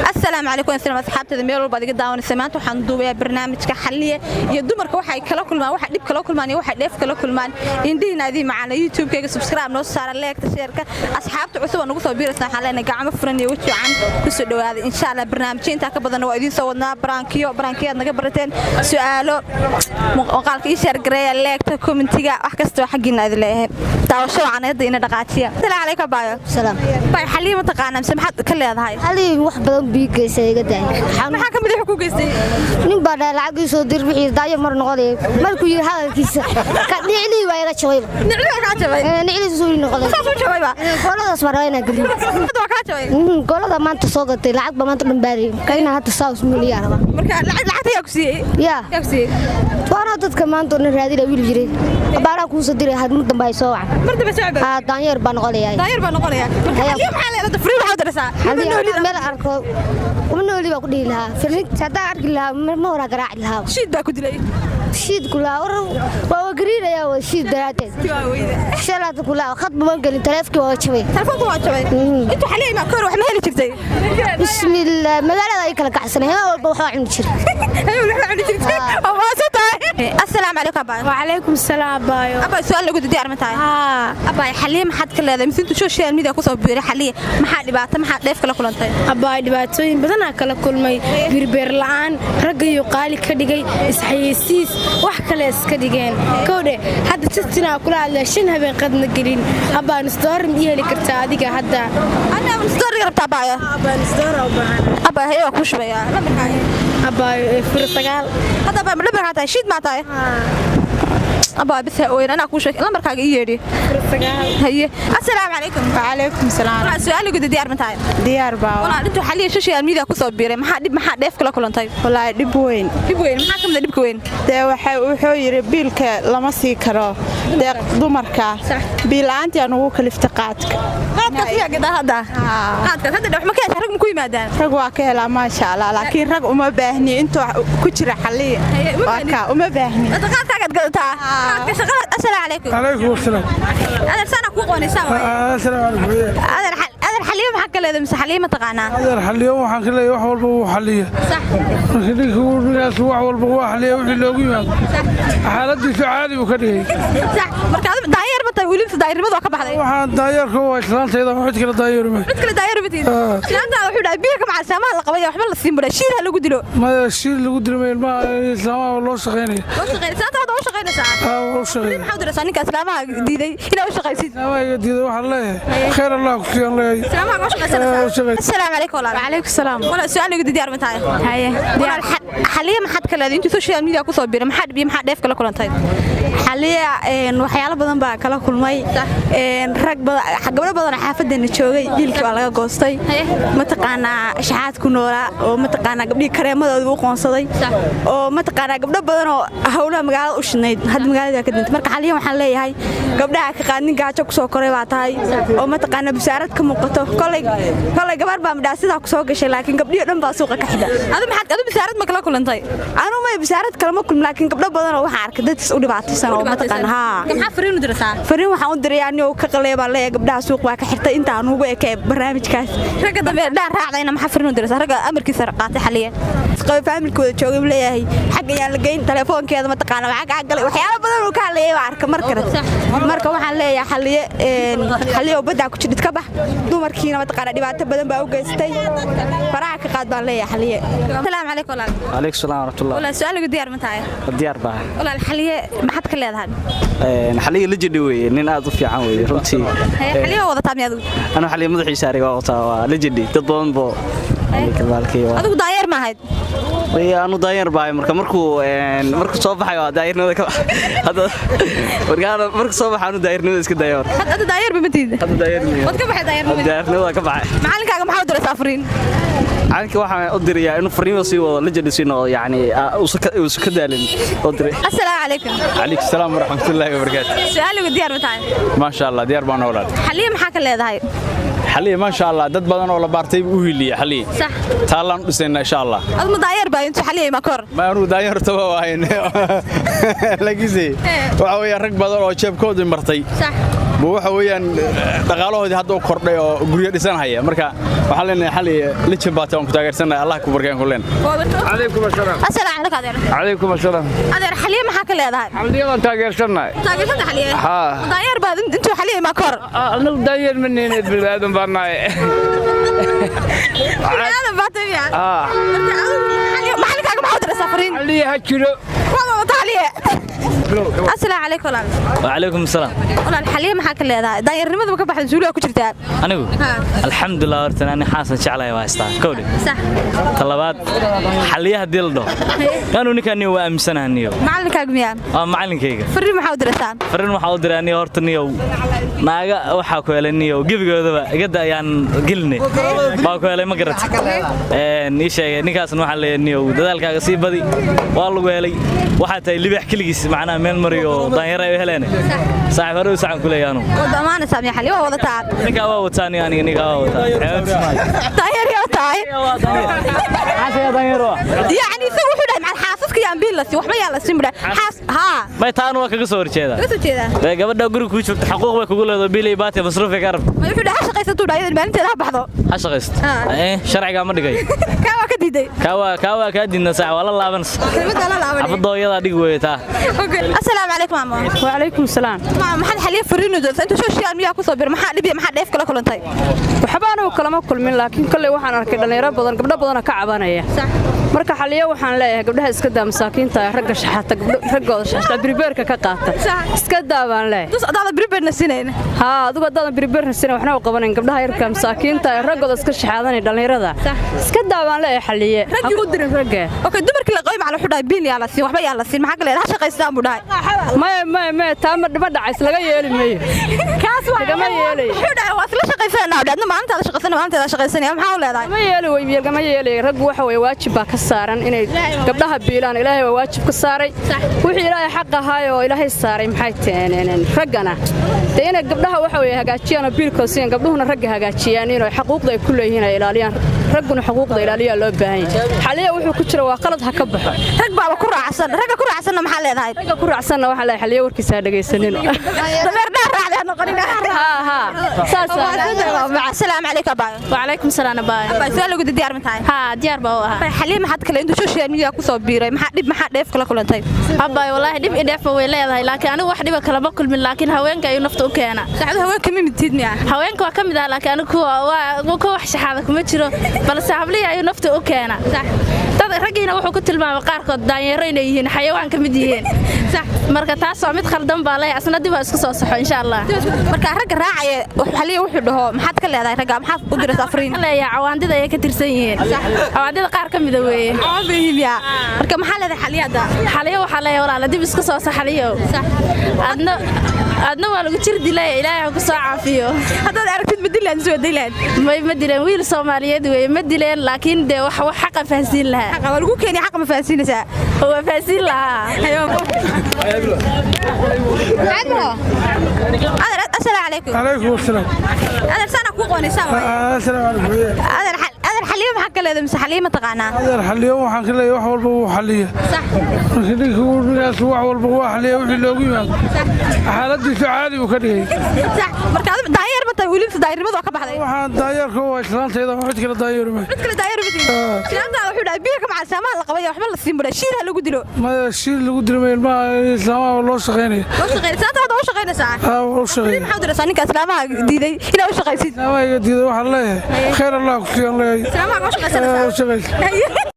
Asalaamu calaykum asalaam asxaabtada meel walba adiga daawanaysa. Maanta waxaan duubayaa barnaamijka xalliye iyo dumarka waxay kala kulmaan, waxa dhib kala kulmaan iyo waxa dheef kala kulmaan. Indhihiina adii macaana YouTube-kayga subscribe noo saara, leegta, sheerka. Asxaabta cusub oo nagu soo biiraysa waxaan leenahay gacmo furan iyo weji wacan kusoo dhowaada. Insha Allah barnaamijyo intaa ka badanna waa idiin soo wadnaa, baraankiyo baraankiyaad naga barateen, su'aalo, muuqaalka ii sheer gareeya, leegta, commentiga, wax kasta oo xaggiina idin leeyahay. Daawasho wacan hadda ina dhaqaajiya. Asalaamu calaykum baayo. Salaam. Baay, xalliye ma taqaanaa mise maxaad ka leedahay? Xalii wax badan bii geystay, iga daay. Maxaa ka mid ah ku geystay? Nin baa dhahay lacag ii soo dir, wixii daayo mar noqonay. Markuu yiri hadalkiisa ka dhicilii waa iga jabay. Nicli waa kaa jabay? Niclii soo noqday. Saas u jabay ba? Gooladaas baa rabaa inaan geliyo. Hadda waa kaa jabay? Goolada maanta soo gatay, lacag baa maanta dhan baariyay. Kayna hadda saas miliyaa rabaa. Marka lacagta yaa ku siiyey? Yaa. Yaa ku siiyey? Waana dadka maanta oo dhan raadina wiil jiray. Abaaraha kuu soo diray had mar dambe ay soo wacan. Mar dambe soo wacan. Haa, daanyeer baa noqonayaa. Daanyeer baa noqonayaa. Marka xalliye maxaa leedahay? Free waxaad diraysaa? Xalliye meel arko uma nooli baa ku dhihi lahaa. Firnid haddaan arki lahaa ma horaa garaaci lahaa. Shiid baa ku dilay. Shiid kulaa war waa gariinayaa waa shiid daraaddeed. Shalaad kulaa khad ma gelin, taleefkii waa jabay. Telefoonka waa jabay. Intuu xalliye ma kor wax ma heli jirtay? Bismillaah, magaalada ay kala kacsanay, habeen walba waxaa cuni jiray. Habeen waxaa cuni jirtay. Waa maasan tahay. Assalaamu calaykum abaayo. Wacalaykum salaam abaayo. Abaayo, su'aal lagu diyaar ma tahay? Haa. Abaayo, xalliye maxaad ka leedahay? Mise intuu social media ku soo biiray xalliye maxaa dhibaato, maxaa dheef kala kulantay? Abaayo, dhibaatooyin badanaa kala kulmay, birbeer la'aan, raggayo qaali ka dhigay, isxayeysiis wax kale iska dhigeen. Kowdhe hadda justinaa kula hadlaya 5 habeen qadna gelin. Abaa, nusdooram ii heli kartaa adiga hadda? Anaa nusdooriga rabtaa abaayo? Abaa, nusdoora u baahan. Abaayo, haye, waa kuu shubayaa. Lambarkaaga? Abaayo, fura 9. Hadda abaayo lambarkaa tahay shiid maa tahay? Abaa, bis ha ooyin, anaa kuu sheegay, lambarkaaga ii yeedhi. Fura 9. Haye, assalaamu calaykum. Wacalaykum salaam. Walaa su'aal igu diyaar ma tahay? Diyaar baa. Walaa intuu xalliye social media ku soo biiray maxaa dhib, maxaa dheef kala kulantay? Walaahi dhib weyn. Dhib weyn, maxaa ka mid ah dhibka weyn? Dee waxa wuxuu yidhi biilka lama sii karo dee dumarka, biil la'aantii aan ugu kalifta qaadka. Qaadkaas yaa gadaa hadda? Qaadkaas hadda wax ma ka heshaa? Rag ma ku yimaadaan? Rag waa ka helaa, maasha Allah, laakiin rag uma baahni intuu ku jira xalliye. Waa kaa uma baahni. Hadda qaadkaagaad gadataa? Qaadka shaqada. Assalaamu calaykum. Calaykum asalaam. Adeer, saana kuu qoonaysaa waay. Assalaamu calaykum. Adeer, adeer, xalliye maxaa ka leedahay mise xalliye ma taqaanaa? Adeer, xalliyo waxaan ka leeyahay wax walba wuu xalliya. Marka ninka uu ninkaas wax walba waa xalliya, wixii loogu yimaado xaaladiisu caadi buu ka dhigay. Sax. Marka adigu daanyeer ma tahay weli mise daanyeernimadu waa ka baxday? Waxaan daanyeerka waa islaantayda, cid kale daanyeer ma. Cid kale daanyeer ma tiid? Ah. Islaantaada wuxuu dhahay biilka macal saamaha la qabaya waxba la siin budhaa, shiid ha lagu dilo. Maya, shiid lagu dilmay ilmaha islaamaha waa loo shaqaynaya. Loo shaqeynaya, islaanta hadda u shaqaynaysaa? Aa, waa u shaqeeya. Maxaa u diraysaa ninka islaamaha diiday inaad u shaqaysid? Islaamaha iga diiday waxaan leeyahay khayr Allah ku siiyaan leeyahay. Islaamaha u Ah, u shaqaysanaysaa? shaqay. Assalaamu calaykum walaal. Wacalaykum salaam. Walaal, su'aal igu diyaar ma tahay? Haye. Walaal, xalliye maxaad ka leedahay intuu social media ku soo biiray? Maxaa dhib iyo maxaa dheef kala kulantay? Xalliya waxyaalo badan baa kala kulmay. Rag badan, gabdho badan oo xaafadeena joogay biilkii baa laga goostay. Mataqaanaa shaxaad ku noolaa oo mataqaanaa gabdhihii kareemadooda u qoonsaday oo mataqaanaa gabdho badan oo howlaha magaalada u shidnayd hadda magaalada ka dintay. Marka xalliya waxaan leeyahay gabdhaha ka qaadnin, gaajo kusoo koray baa tahay oo mataqaanaa busaarad ka muuqato. Kolay kolay gabar baa midhaa sidaa kusoo gashay, laakiin gabdhihii dhan baa suuqa ka xidha. Adu maxaad adu bisaarad ma kala kulantay? Anu may busaarad kalama kulmin, laakiin gabdho badan oo waxaan arkay dadkiis u dhibaataysan oo mataqaanaa haa. Maxaa fariin u diraysaa? Fariin waxaan u diray anigoo ka qalay baan leeyahay gabdhaha suuq waa ka xirtay intaan ugu ekay barnaamijkaas. Ragga dambe dhaan raacdayna maxaa fariin u diraysaa? Ragga amarkiisa qaatay xalliye. Qaba faamilkooda joogay buu leeyahay xagga ayaan la geyn telefoonkeeda, mataqaana waxaa kaa galay waxyaalo badan uu ka hadlayay baa arka mar kale. Marka waxaan leeyahay xalliye xalliye oo baddaa ku jidhid ka bax, dumarkiina mataqaana dhibaato badan baa u geystay, faraha ka qaad baan leeyahay xalliye. Assalaamu calaykum walaal. Calaykum salaam waraxmatullah. Walaal, su'aal igu diyaar ma tahay? Diyaar baa. Walaal, xalliye maxaad ka leedahay? Xalliga la jidhi weeye, nin aad u fiican weeye runtii. Haye, xalliye waa wadataa miya adigu? Anu xalliga madaxiisa ariga waa wataa, waa la jidhi dad badan bo Adigu daanyeer ma ahayd? Anu daanyeer baa marka markuu soo baxay waa daanyeernimada ka hadda marka markuu soo baxay anu daanyeernimada iska daaya marka. Hadda hadda daanyeer ba ma tiid? Hadda daanyeernimada. Waad ka baxay daanyeernimada? Daanyeernimada ka baxay. Macallinkaaga maxaa u diraysaa fariin? Calanka waxaan u dirayaa inuu fariimo sii wado, la jidhi sii noqdo, yacni uusan ka daalin oo diray. Assalaamu calaykum. Calaykum salaam waraxmatullaahi wabarakaatu. Su'aal igu diyaar ma tahay? Maasha Allah, diyaar baan walaal. Xalliye maxaa ka leedahay? Xalliye maasha Allah, dad badan oo la baartay buu u hiliyay xalliye. Sax. Taalaan u dhisaynaa insha Allah. Adu ma daanyeer baa intuu xalliye ma kor? Ma anuu daanyeertaba waahayn, laakiinse waxa weeyaan rag badan oo jeebkoodii martay Sax. Bu waxa weeyaan dhaqaalahoodii hadda u kordhay oo guryo dhisan haya marka Waxaan leenahay Xalliye legend baa tahay, waan ku taageersannahay, Allah ku barkeen ku leen. Calaykum asalaam. Asalaamu calaykum, adeer. Calaykum asalaam. Adeer, Xaliye maxaa ka leedahay? Xalliye waan taageersannahay. Taageersanta Xaliye? Haa. Daanyeer baad intuu Xaliye ma kor? Anagu daanyeer ma nihin, bini'aadan baa nahay. Bini'aadan baa tahay? Haa. Maxallinkaaga maxaa u diraysaa fariin? Xalliye ha jiro. Waad wadataa Xaliye. Asalaamu calaykum, walaal. وعليكم السلام. Walaal, Xaliye maxaa ka leedahay? Daanyeernimada ma ka baxday, suuligaa ku jirtaa? Anigu alxamdulilah, horta ani xaasan jeclahay waa haystaa kowdhi. Talabaad, Xaliyaha haddii la dhaho, anu ninkaan niyo waa aaminsanaha niyo. Macallinkaaga miyaa? Waa macallinkayga. Fariin maxaa u diraysaa? Fariin waxaa u diraa niyo, horta niyow naaga waxaa ku helay niyow gebigoodaba igada ayaan gelinay baa ku helay, ma garat? Ii sheegay ninkaasna waxaa leeyahay niyow dadaalkaaga sii badi, waa lagu helay, waxaa tahay libaax keligiis macnaha meel mariyo daanyar ay u heleen. Saaxiib, hore u saxan ku leeyahay anu. Waad ammaanaysaa miya? Xaliye waa wadataa. Ninkaa waa wataa niyo, aniga ninkaa waa wataa. Daanyeer yaa tahay? Yacni isagu wuxuu dhahay macal xaasaska iyo ambiil la siin, waxba yaa la siin buu dhahay xaas haa. May, taanu waa kaga soo horjeedaa. Kaga soo jeedaa. Dee gabadha guriga kuu joogta xaquuq bay kugu leedahay, biilay baati masruufay ka rabta. Ma wuxuu dhahay ha shaqaysatuu dhahay, iyadana maalinteeda ha baxdo. Ha shaqaysto. Sharcigaa ma dhigay. Kaa waa ka diiday. Kaa waa kaa diidna saax, waa la laabanaysa. Kelmaddaa la laabanay. Xabadooyadaa dhig weeye taa. Asalaamu calaykum, maamo. Wacalaykum salaam. Maamo, maxaad Xaliye fariin u diraysaa intuu social media ku soo biray? Maxaa dhib iyo maxaa dheef kala kulantay? Waxba anigu kalama kulmin, laakiin kolley waxaan arkay dhallinyaro badan, gabdho badanoo ka cabanaya. Marka Xaliyo waxaan leeyahay, gabdhaha iska daa masaakiinta ee ragga shaxata, raggooda shaxata, biribeerka ka qaata iska daa baan leeyahay. Dus adaada biribeerna sinayn. Haa, adigu haddaadan biribeerna sinayn waxna u qabanayn gabdhaha yarka masaakiinta ee raggooda iska shaxaadanaya, dhallinyarada iska daa baan leeyahay. Xaliye ha ku dirin ragga. Okay, dumarkii la qoy macala wuxuu dhahay biil yaa la siin, waxba yaa la siin. Maxaa ka leedahay? Ha shaqaystaan buu dhahay. Maya maya maya, taa ma dhacays, laga yeeli mayo. Kaas waa lagama yeelayo. Wuxuu dhahay waa isla shaqaysanaa, adna maalintaada shaqaysanaa, maalintaada shaqaysanaya. Maxaa u leedahay? Ma yeeli wey, lagama yeelayo. Raggu waxa weeye waajib baa ka saaran inay gabdhaha biilaan. Ilaahay waa waajib ka saaray, wixii Ilaahay xaq ahaay oo Ilaahay saaray. Maxay teeneen raggana dee inay gabdhaha waxa weeye hagaajiyaan oo biilkooda siiyaan, gabdhuhuna ragga hagaajiyaan, inay xaquuqda ay ku leeyihiin ay ilaaliyaan, ragguna xuquuqda ilaaliyaa loo baahan yahay. Xaliya wuxuu ku jira waa qalad, ha ka baxo. Rag baaba ku raacsan, ragga ku raacsanna maxaa leedahay? Ragga ku raacsanna waxaa leeyahay Xaliya warkiisa ha dhegaysanin. Dameer dheer raacday ha noqonin. Haa haa, saas. Asalaamu calaykum, abaayo. Wacalaykum salaam, abaayo. Abaayo, sidee lagu diyaar ma tahay? Haa, diyaar baa u ahaa. Xaliye maxaad kale intuu social media ku soo biiray, maxaa dhib maxaa dheef kala kulantay? Abaayo, wallaahi dhib i dheefba way leedahay, laakiin anigu wax dhiba kalama kulmin, laakiin haweenka ayuu nafta u keena. Saacadu haweenka ma midtiid miya? Haweenka waa ka mid ah, laakiin anigu kuwa kuwa wax shaxaada kuma jiro, balse hablihii ayuu nafta u keena. Dad raggiina wuxuu ku tilmaamay qaarkood daanyeero inay yihiin, xayawaan ka mid yihiin. Marka taas waa mid khaldan baa leeyahay, asna dib waa isku soo saxo insha Allah. Marka ragga raacaya Xaliye wuxuu dhaho, maxaad ka leedahay? Ragga maxaad u diraysaa fariin? Leeyahay cawaandida ayay ka tirsan yihiin, cawaandida qaar ka mida weeye. Cawaan bay yihiin miya? Marka maxaa leedahay Xaliye hadda? Xaliyo waxaa leeyahay, walaala, dib isku soo sax Xaliyow, adna waa lagu jir dilay, Ilaahay ha ku soo caafiyo. Haddaad aragtid ma dilaan soo dilaan? May, ma dileen, wiil Soomaaliyeed weeye, ma dileen, laakiin dee wax wax xaqa fahansiin lahaa. Xaqa waa lagu keenay, xaqa ma fahansiinaysaa? Waa fahansiin lahaa. Adeer, asalaamu calaykum. Calaykum asalaam. Adeer, saana kuu qoonaysaa waay. Asalaamu calaykum. Adeer, adeer, Xaliye maxaa ka leedahay mise Xaliye ma taqaanaa? Adeer, Xaliye waxaan ka leeyahay wax walba wuu xaliya. Marka ninka ninkaas wax walba waa xaliya, wixii loogu yimaado xaaladiisu caadi buu ka dhigay. Marka adigu daanyeer ma tahay weli mise daanyeernimadu waa ka baxday? Waxaan daanyeerka waa islaantayda, cid kale daanyeer ma. Cid kale daanyeer ma tihin. Islaantaada wuxuu dhahay biilka macal saamaha la qabaya waxba la siin, budhaa shiil ha lagu dilo. Maya, shiil lagu dilo ma, ilmaha islaamaha loo shaqaynaya. Loo shaqaynaya, islaantaada waa u shaqaynaysaa? Haa, waa u shaqaynaya. Maxaa u diraysaa ninka islaamaha diiday inaad u shaqaysid? Islaamaha iga diiday waxaan leeyahay khayr Allah ku siiyaan leeyahay. Islaamaha waa u shaqaysanaysaa? U shaqaysa.